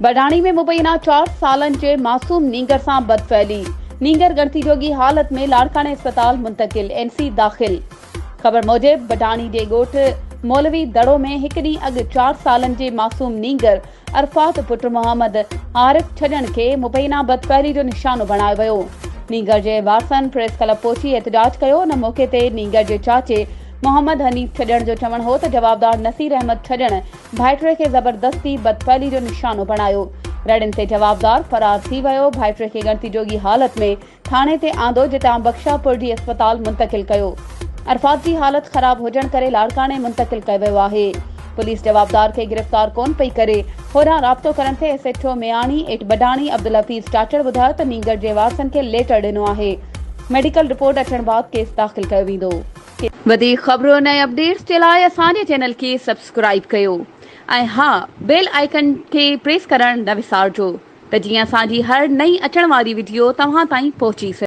بڊاڻي ۾ مبينا چار سالن جي معصوم نينگر سان بدفعلي، نينگر ڳڻتي جوڳي حالت ۾ لاڙڪاڻي اسپتال منتقل، اين سي داخل. خبر موجب بڊاڻي جي ڳوٺ مولوي دڙو ۾ هڪ ڏينهن اڳ چار سالن جي معصوم نينگر عرفات پٽ محمد عارف ڇڄڻ کي مبينا بدفعلي جو نشانو بڻايو ويو. نينگر جي وارثن پريس ڪلب پهچي احتجاج ڪيو، ان موقعي تي نينگر جي چاچي محمد حنيف ڇڄڻ جو چوڻ هو ته جوابدار نصير احمد ڇڄڻ ڀائٽي کي زبردستي بدفعلي جو نشانو بڻايو، رڙين تي جوابدار فرار ٿي ويو، ڀائٽي کي ڳڻتي جوڳي حالت ۾ ٿاڻي تي آندو جتان بخشاپور جي اسپتال منتقل ڪيو، عرفات جي حالت خراب هجڻ ڪري لاڙڪاڻي منتقل ڪيو ويو آهي، پوليس جوابدار کي گرفتار ڪونه پئي ڪري، هوڏانهن رابطو ڪرڻ تي S H O Miani at Badani Abdul Hafeez Chachar ٻڌايو ته نينگر جي وارثن کي ليٽر ڏنو آهي، ميڊيڪل رپورٽ اچڻ بعد ڪيس داخل ڪيو ويندو. وڌيڪ خبرن ۽ اپڊيٽس جي لاء اسان جي چينل کي سبسڪرائيب ڪيو ۽ ها بيل آئيڪن کي پريس ڪرڻ نه وسارجو ته جيئن اسان جي هر نئين اچڻ واري وڊيو توهان تائين پهچي سگهي.